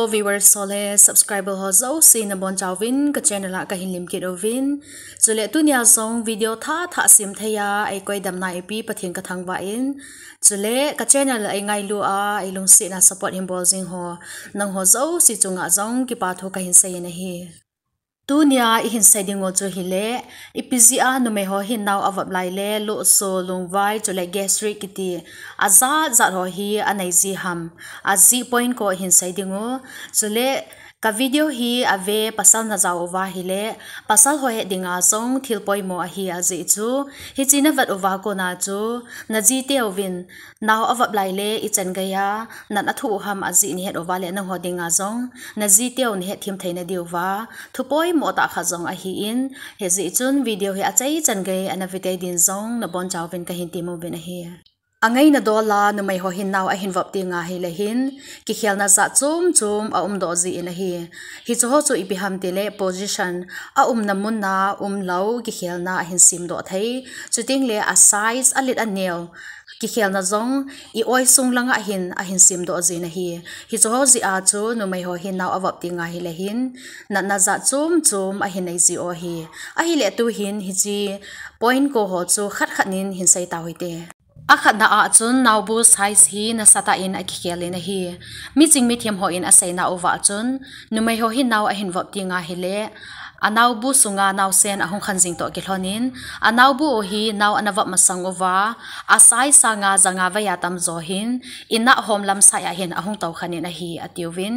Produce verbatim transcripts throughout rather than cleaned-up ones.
Viewers ho le subscriber ho jouse nabonchauvin ka channel a kahin lemkit uvin. Chule tunia jong video tha tha sem thei a eikoi damna eipeh Pathen kathangvah in. Chule ka channel eingailu a eilungset a support hinbol jing ho, nangho jouse chunga jong kipa thu kahin seiyin ahi. Tunia ihin sei dingu chu hileh, ipi jeh a numei ho hin nao avop lai le, lohso, lungvai, chule gastric kiti ajat jat ho hi anei ji ham, ajeh point ko ihin sei dingu. Chule ka video hi ave pasal najao uva hileh, pasal ho het dinga jong thil poimo ahi ajeh chu, hiche navet uva kona chu, naji teuvin, nao avop lai le ichan geiya natna athoh u ham ajeh nahet uva le nangho dinga jong, naji teu nahet them theina diuva thu poimo tah khat jong ahin, hijeh chun video hi achaichan gei ana ve tei din jong nabonchauvin kahin temuvin ahi. Angaina dol a numei ho hin nao ahin vop tenga hileh hin, kikhelna jat chom chom aumdoh jin ahi. Hiche ho chu ipi ham tileh position, aumna mun a umlou kikhelna ahin semdoh thei. Chuteng le a size, alet aneo, kikhelna jong i-oi sung langa hin ahin semdoh jin ahi. Hiche ho jeh a chu numei ho hin nao avop tenga hileh hin, natna jat chom chom ahin nei jiu ahi. Ahileh tuhin hiche point ko ho chu khat khat in hin sei tau hite. Akhatna a chun naobu size hi nasatah in akikhel in ahi. Miching mithem hon aseina uva chun, numei ho hin nao ahin vop tenga hileh, anaobu sunga naosen ahung khan jing toh kilhon in, anaobu u hi nao ana vop masang uva, a size sanga janga veiya tamjo hin, inah hom lam saiya hin ahung toukhan in ahi, atiuvin.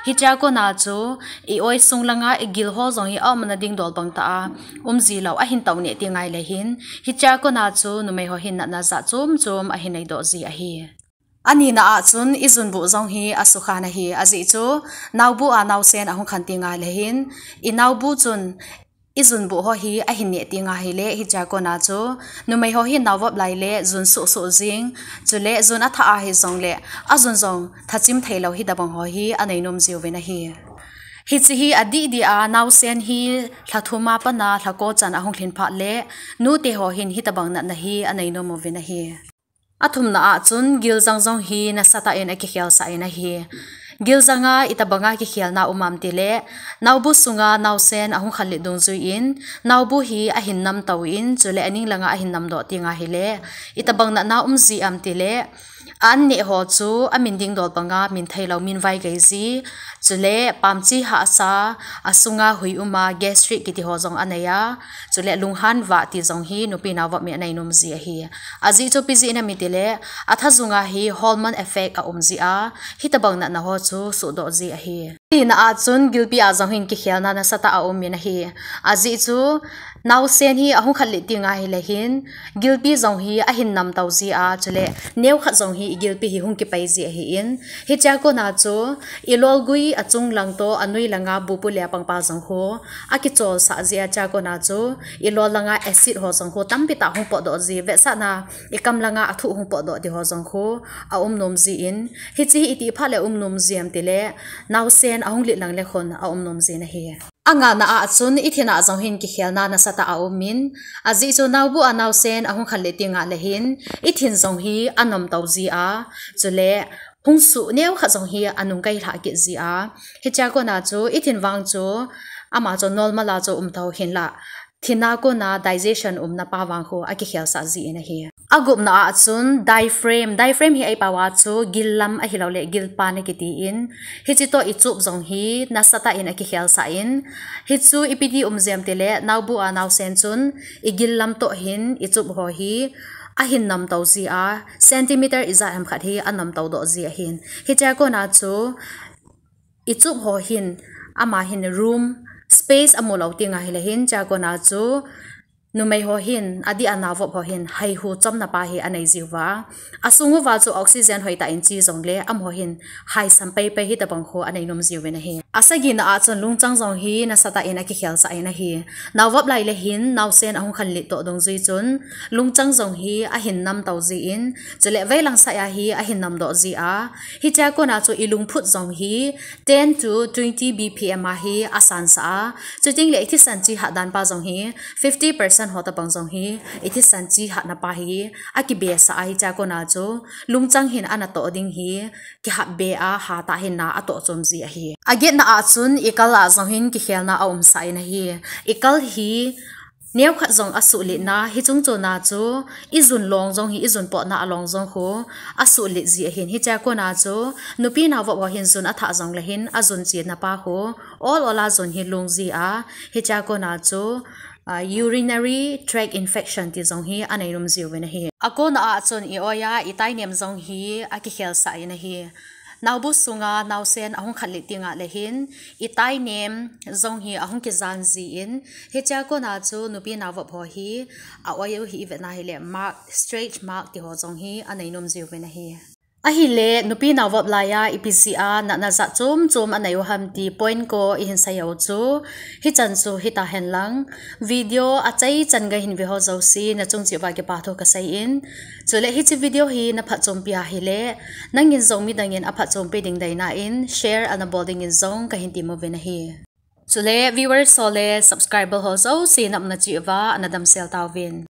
Hichea kona chu, i-oi sung langa igil ho jong hi aumna ding dol bang tah a um jilou ahin tou neh tenga hileh hin, hichea kona chu numei ho hin natna jat chom chom ahin neidoh ji ahi. Anina a chun ijunbuh jong hi asukhan ahi, ajeh chu naobu a naosen ahung khan tenga hileh hin, inaobu chun ijunbuh ho hi ahin neh tenga hileh, hichea kona chu numei ho hin nao vop lai le jun suh suh jing, chule jun athah ahi jongleh, ajun jong thachim theilou hitobang ho hi anei nom jiuvin ahi. Hiche hi adih dih a naosen hi lha thum a pat a lha ko chan ahung lhin phat le, nute ho hin hitobang natna hi anei nom uvin ahi. Athumna a chun giljang jong hi nasatah in akikhelsah in ahi. Giljang a itobanga kikhelna um am tileh, naobu sunga naosen ahung khanlet dungjuiyin, naobu hi ahin namtou in, chule aning langa ahin namdoh tenga hileh, itobang natna um ji am tileh, a-an neh ho chu amin ding dol banga min theilou, min vaigei ji, chule pamchi hahsa, asunga hui um a, gastric kiti ho jong anei a, chule lunghan vah ti jong hi nupi nao vop mi anei nom ji ahi. Ajeh chu ipi jeh ham itileh, athajunga hi hormone effect aum ji a, hitobang natna ho chu suhdoh ji ahi. Lina a chun gilpi a jong hin kikhelna nasatah a um in ahi. Ajeh chu naosen hi ahung khanlet tenga hileh hin, gilpi jong hi ahin namtou ji a, chule neokhat jong hi igilpi hi hung kipai ji ahin, hichea kona chu ilolgui achung lang toh anoi langa bupu le apangpa jong khu akicholsah ji a, chea kona chu ilol langa acid ho jong khu tampi tah hung potdoh ji, vetsahna ikam langa athuh hung potdoh ti ho jong khu aum nom jin, hiche hi itih phat le um nom ji am tileh, naosen ahung lit lang le khun aum nom jin ahi. Angana a chun ithin a jong hin kikhelna nasatah a um in, ajeh chu naobu a naosen ahung khanlet tenga hileh hin, ithin jong hi anomtou ji a, chule hung suh neokhat jong hi anung kailhah kit ji a, hichea kona chu ithin vang chu ama chu normal a chu umtou hinlah, thin a kona digestion umna pa vang khu akikhelsah jin ahi. Agupna a chun diaphragm, diaphragm hi eipao a chu gil lam ahilouleh gilpan akitin, hiche toh ichup jong hi nasatah in akikhelsah in, hichu ipi dih um ji am tileh, naobu a naosen chun igil lam toh hin ichup ho hi ahin namtou ji a, centimeter ijat ham khat hi anomtou doh ji ahin, hichea kona chu ichup ho hin, ama hin room, space amu lou tenga hileh hin, chea kona chu numei ho hin, adih a nao vop ho hin, haihu chomna pa hi anei jiuva, asung uva chu oxygen hoitah in che jongle, amaho hin haisam peipei hitobang khu anei nom jiuvin ahi. Asagina a chun lungchang jong hi nasatah in akikhelsah in ahi. Nao vop lai le hin naosen ahung khanlet toh dungjui chun lungchang jong hi ahin namtou jin, chule veilang saiya hi ahin namdoh ji a, hichea kona chu ilungphut jong hi ten to twenty B P M a hi asansah a, chuteng le ithisan che hatdan pa jong hi fifty percent Chan ho tabang jong hi, ithisan chi hatna pa hi, akibesa a hichea kona chu, lungchang hin ana toh ding hi, kihat be a hatah hin na atoh chom ji ahi. Agetna a chun, ikal a jong hin kikhelna aumsah in ahi. Ikal hi, neokhat jong asuhlitna, hiche chungchona chu, ijun long jong hi, ijun potna a long jong khu, asuhlit ji ahin. Hichea kona chu, nupi naovop ho hin jun athah jongle hin, ajun chetna pa khu, ol ol a jun hi lung ji a, hichea kona chu, ah, urinary tract infection ti jong hi anei nom jiuvin ahi. Akona a chun i-oi a, itainem jong hi akikhelsah in ahi. Naobu sunga naosen ahung khatlet tengle hin, itainem jong hi ahung kijan jin, hichea kona chu nupi naovop ho hi, a-oi u hi ivetna hile mark, stretch mark ti ho jong hi anei nom jiuvin ahi. Ahile, nupi naovop laiya ipi jeh a natna jat chom chom anei u ham ti point ko ihin sei u chu, hichan chu hitahen lang. Video achaichan gahin ve ho jouse, nachung cheh uva kipathu kasei in. Chule hiche video hi naphatchompi ahile, nangin jong midangin aphatchompi ding deina in, share ana bol dingin jong kahin tem uvin ahi. Chule viewers ho le subscriber ho jouse naumna cheh uva ana damsel tauvin.